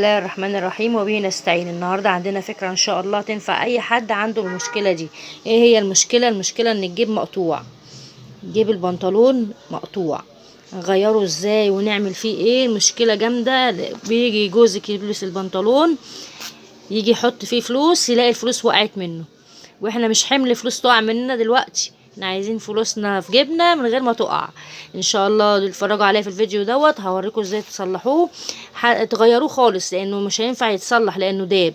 الله الرحمن الرحيم وبه نستعين. النهارده عندنا فكرة ان شاء الله تنفع اي حد عنده المشكلة دي. ايه هي المشكلة؟ المشكلة ان الجيب مقطوع، جيب البنطلون مقطوع، نغيره ازاي ونعمل فيه ايه؟ المشكلة جامدة. بيجي جوزك يلبس البنطلون، يجي يحط فيه فلوس، يلاقي الفلوس وقعت منه، واحنا مش حمل فلوس تقع مننا دلوقتي، احنا عايزين فلوسنا في جيبنا من غير ما تقع. ان شاء الله تتفرجوا عليا في الفيديو دوت، هوريكم ازاي تصلحوه، تغيروه خالص، لانه مش هينفع يتصلح لانه داب.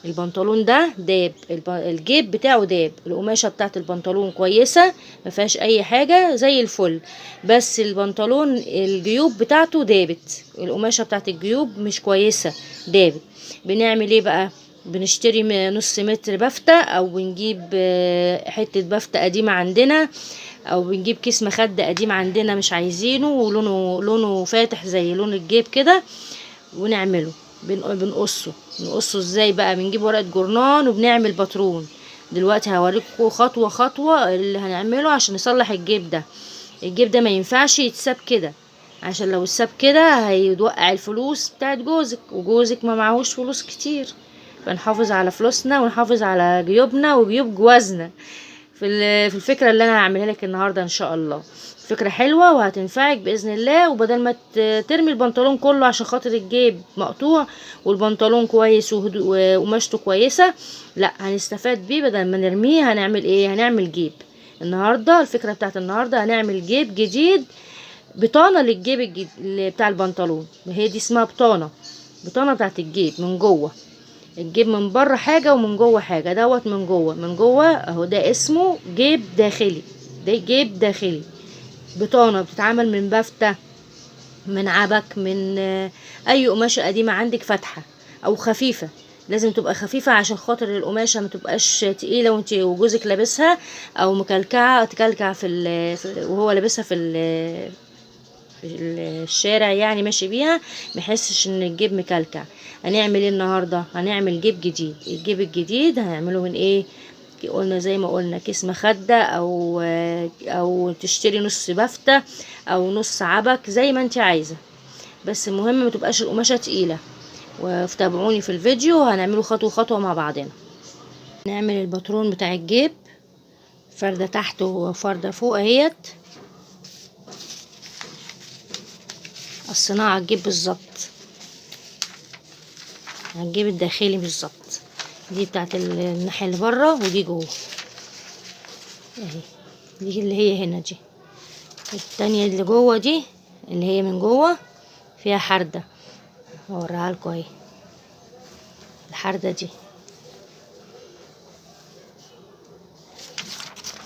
البنطلون ده داب، الجيب بتاعه داب، القماشه بتاعت البنطلون كويسة ما فيهاش اي حاجة زي الفل، بس البنطلون الجيوب بتاعته دابت، القماشه بتاعت الجيوب مش كويسة دابت. بنعمل ايه بقى؟ بنشتري نص متر بفتة، او بنجيب حتة بفتة قديمة عندنا، او بنجيب كيس مخدة قديم عندنا مش عايزينه ولونه فاتح زي لون الجيب كده، ونعمله بنقصه. نقصه ازاي بقى؟ بنجيب ورقة جورنان وبنعمل باترون. دلوقتي هوريكم خطوة خطوة اللي هنعمله عشان نصلح الجيب ده. الجيب ده ما ينفعش يتساب كده، عشان لو اتساب كده هيوقع الفلوس بتاعت جوزك، وجوزك ما معهوش فلوس كتير، فنحافظ على فلوسنا ونحافظ على جيوبنا وجيوب جوازنا في الفكرة اللي انا هعملها لك النهاردة ان شاء الله. فكرة حلوة وهتنفعك بإذن الله، وبدل ما ترمي البنطلون كله عشان خاطر الجيب مقطوع والبنطلون كويس وقماشته كويسة، لا هنستفاد بيه. بدل ما نرميه هنعمل ايه؟ هنعمل جيب. النهاردة الفكرة بتاعت النهاردة هنعمل جيب جديد، بطانة للجيب بتاع البنطلون. هي دي اسمها بطانة، بطانة بتاعت الجيب من جوه. الجيب من بره حاجة ومن جوه حاجة، دوت من جوه، من جوه اهو، ده اسمه جيب داخلي، ده جيب داخلي. بطانة بتتعمل من بفتة، من عبك، من اي قماشة قديمة عندك فاتحة او خفيفة. لازم تبقى خفيفة عشان خاطر القماشة ما تبقاش تقيلة وانت وجوزك لابسها، او مكلكعة تكلكع وهو لابسها في الشارع، يعني ماشي بيها ما يحسش ان الجيب مكلكع. هنعمل ايه النهارده؟ هنعمل جيب جديد. الجيب الجديد هنعمله من ايه؟ قلنا زي ما قلنا كيس مخده، او تشتري نص بفته او نص عبك زي ما انت عايزه، بس المهم ما تبقاش القماشه تقيلة. وتابعوني في الفيديو هنعمله خطوة خطوة مع بعضنا. نعمل الباترون بتاع الجيب، فرده تحت وفرده فوق اهيت، الصناعة الجيب بالظبط، هنجيب الداخلي بالظبط. دي بتاعت الناحية اللي بره ودي جوه اهي، دي اللي هي هنا، دي التانية اللي جوه، دي اللي هي من جوه فيها حردة، هوريها لكم اهي. الحردة دي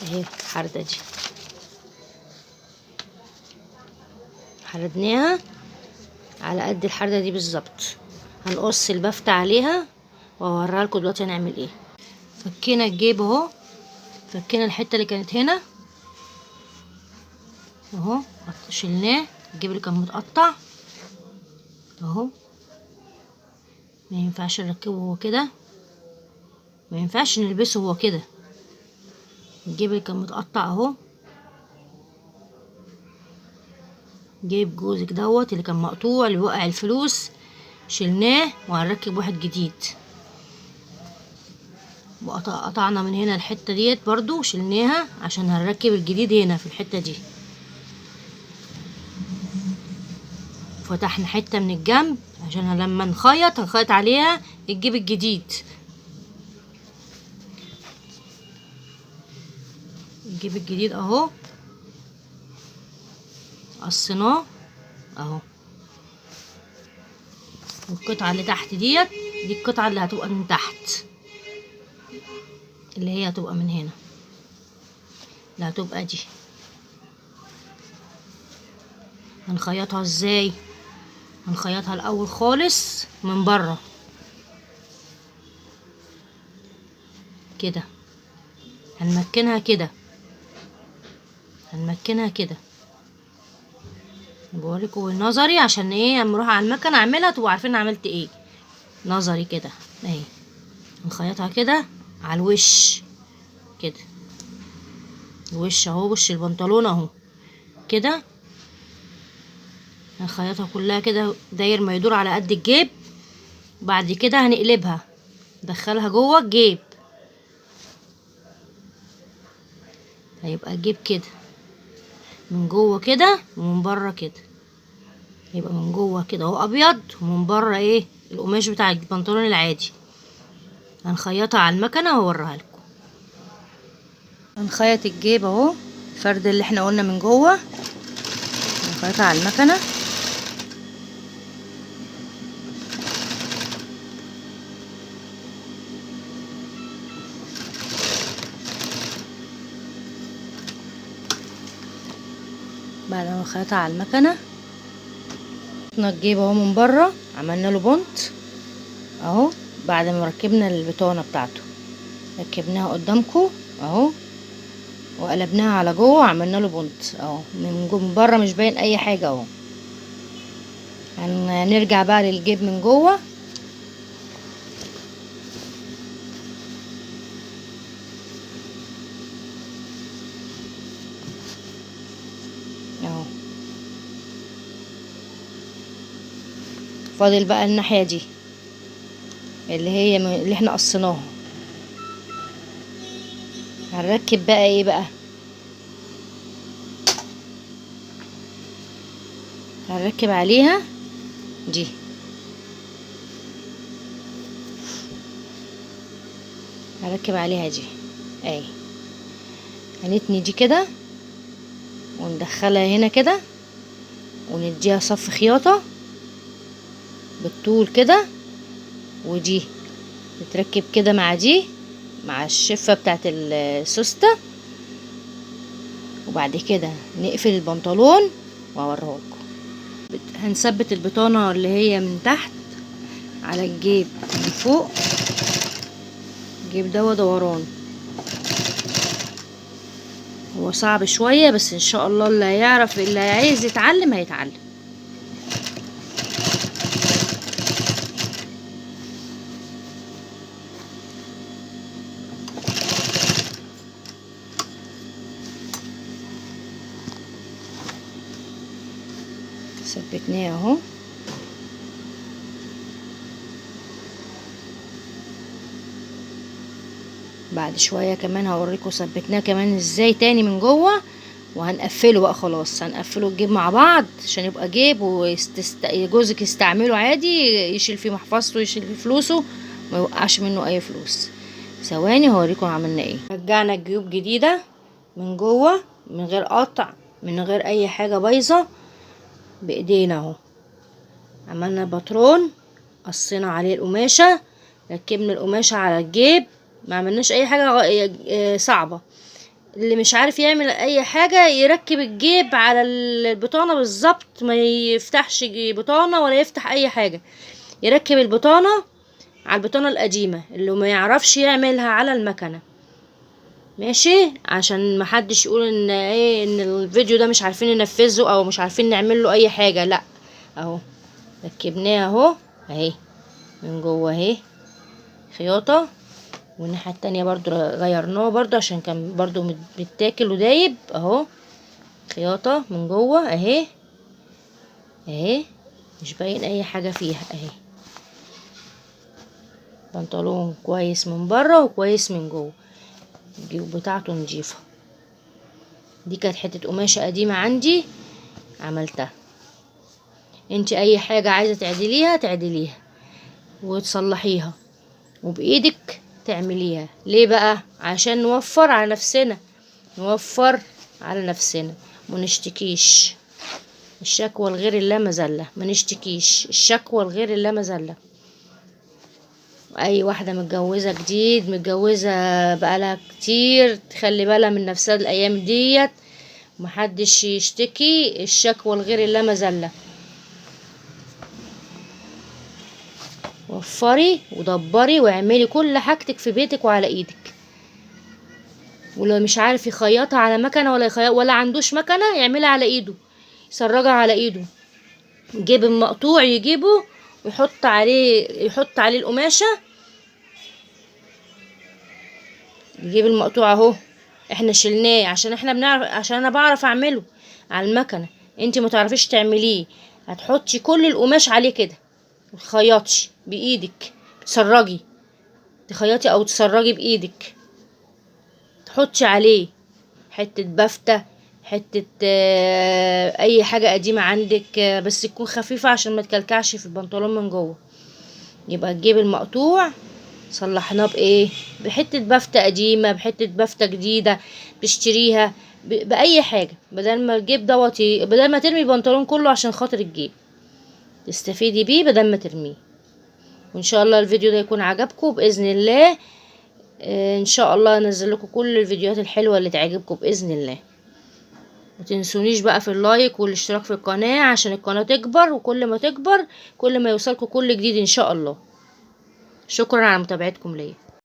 اهي، الحردة دي حردناها على قد الحردة دي بالظبط. هنقص البفتة عليها واوريها لكم دلوقتي هنعمل ايه. فكينا الجيب اهو، فكينا الحتة اللي كانت هنا اهو، شلناه الجيب اللي كان متقطع اهو. ما ينفعش نركبه هو كده، ما ينفعش نلبسه هو كده. الجيب اللي كان متقطع اهو، جيب جوزك دوت اللي كان مقطوع اللي وقع الفلوس، شلناه وهنركب واحد جديد. وقطعنا من هنا الحتة ديت برضو شلناها عشان هنركب الجديد هنا في الحتة دي. فتحنا حتة من الجنب عشان لما نخيط هنخيط عليها الجيب الجديد. الجيب الجديد اهو قصيناه اهو. والقطعة اللي تحت ديت، دي القطعة اللي هتبقى من تحت، اللي هي هتبقى من هنا، اللي هتبقى دي. هنخيطها ازاي؟ هنخيطها الاول خالص من بره كده، هنمكنها كده، هنمكنها كده. بوريكم النظري عشان ايه، اما اروح على المكنه اعملها تبقوا عارفين عملت ايه. نظري كده اهي، نخيطها كده على الوش كده، الوش اهو، وش البنطلون اهو كده، هنخيطها كلها كده داير ما يدور على قد الجيب. بعد كده هنقلبها، ندخلها جوه الجيب، هيبقى الجيب كده من جوه كده ومن بره كده، يبقى من جوه كده اهو ابيض، ومن بره ايه القماش بتاع البنطلون العادي. هنخيطها على المكنه واوريها لكم. هنخيط الجيب اهو، الفرد اللي احنا قلنا من جوه هنخيطها على المكنه. بعد ما نخيطها على المكنه حطينا الجيب اهو من بره، عملنا له بونت اهو. بعد ما ركبنا البطانة بتاعته ركبناها قدامكم اهو، وقلبناها على جوه وعملنا له بونت اهو من بره، مش باين اي حاجة اهو. هنرجع بقى للجيب من جوه. اهو فاضل بقى الناحية دي اللي هي اللي احنا قصيناها. هنركب بقى ايه بقى؟ هنركب عليها دي، هنركب عليها دي اهي. هنتني دي كده وندخلها هنا كده، ونديها صف خياطة بالطول كده، ودي تتركب كده مع دي مع الشفة بتاعت السوستة. وبعد كده نقفل البنطلون واوريهولكم. هنثبت البطانة اللي هي من تحت على الجيب من فوق، الجيب ده دوران، هو صعب شوية بس ان شاء الله اللي هيعرف اللي عايز يتعلم هيتعلم. ثبتناه اهو. بعد شوية كمان هوريكم ثبتناه كمان ازاي تاني من جوه، وهنقفله بقى خلاص. هنقفله الجيب مع بعض عشان يبقى جيب وجوزك يستعمله عادي، يشيل فيه محفظته يشيل فيه فلوسه، ما يوقعش منه اي فلوس. ثواني هوريكم عملنا ايه. رجعنا الجيوب جديدة من جوه من غير قطع من غير اي حاجة بايظة، بايدينا اهو. عملنا باترون، قصينا عليه القماشه، ركبنا القماشه على الجيب، ما عملناش اي حاجة صعبة. اللي مش عارف يعمل اي حاجة يركب الجيب على البطانة بالظبط، ما يفتحش بطانه ولا يفتح اي حاجة، يركب البطانة على البطانة القديمة اللي ما يعرفش يعملها على المكنه، ماشي؟ عشان محدش يقول ان ايه ان الفيديو ده مش عارفين ننفذه او مش عارفين نعمل له اي حاجة. لا اهو ركبناه اهو، اهي من جوه اهي خياطة، والناحية التانية برضو غيرناه برضو عشان كان برضو متاكل ودايب اهو، خياطة من جوه اهي اهي، مش باين اي حاجة فيها اهي. بنطلون كويس من بره وكويس من جوه، الجيوب بتاعته نضيفه. دي كانت حتة قماشة قديمة عندي عملتها. انت اي حاجة عايزه تعدليها تعدليها وتصلحيها وبايدك تعمليها. ليه بقى؟ عشان نوفر على نفسنا، نوفر على نفسنا ونشتكيش. الشكوى لغير الله مذلة، ما نشتكيش، الشكوى لغير الله مذلة. اي واحدة متجوزة جديد، متجوزة بقالها كتير، تخلي بالها من نفسها الايام ديت، محدش يشتكي، الشكوى لغير الله مذلة. وفري ودبري واعملي كل حاجتك في بيتك وعلى ايدك. ولو مش عارف يخيطها على مكنه ولا يخيط ولا عندوش مكنه، يعملها على ايده، يسرجها على ايده. جيب المقطوع يجيبه ويحط عليه، يحط عليه القماشه، يجيب المقطوع اهو، احنا شلناه عشان احنا بنعرف، عشان انا بعرف اعمله على المكنه، انت ما تعرفيش تعمليه. هتحطي كل القماش عليه كده متخيطش بايدك، تسرجي، تخيطي او تسرجي بايدك، تحطي عليه حتة بفتة، حتة اي حاجة قديمة عندك، بس تكون خفيفة عشان ما تكلكعش في البنطلون من جوه. يبقى الجيب المقطوع صلحناه بايه؟ بحتة بفتة قديمة، بحتة بفتة جديدة تشتريها، بأي حاجة، بدل ما الجيب دوت بدل ما ترمي البنطلون كله عشان خاطر الجيب، تستفيدي بيه بدل ما ترميه. وان شاء الله الفيديو ده يكون عجبكم باذن الله. ان شاء الله انزل لكم كل الفيديوهات الحلوة اللي تعجبكم باذن الله. ما تنسونيش بقى في اللايك والاشتراك في القناة عشان القناة تكبر، وكل ما تكبر كل ما يوصلكم كل جديد ان شاء الله. شكرا على متابعتكم ليا.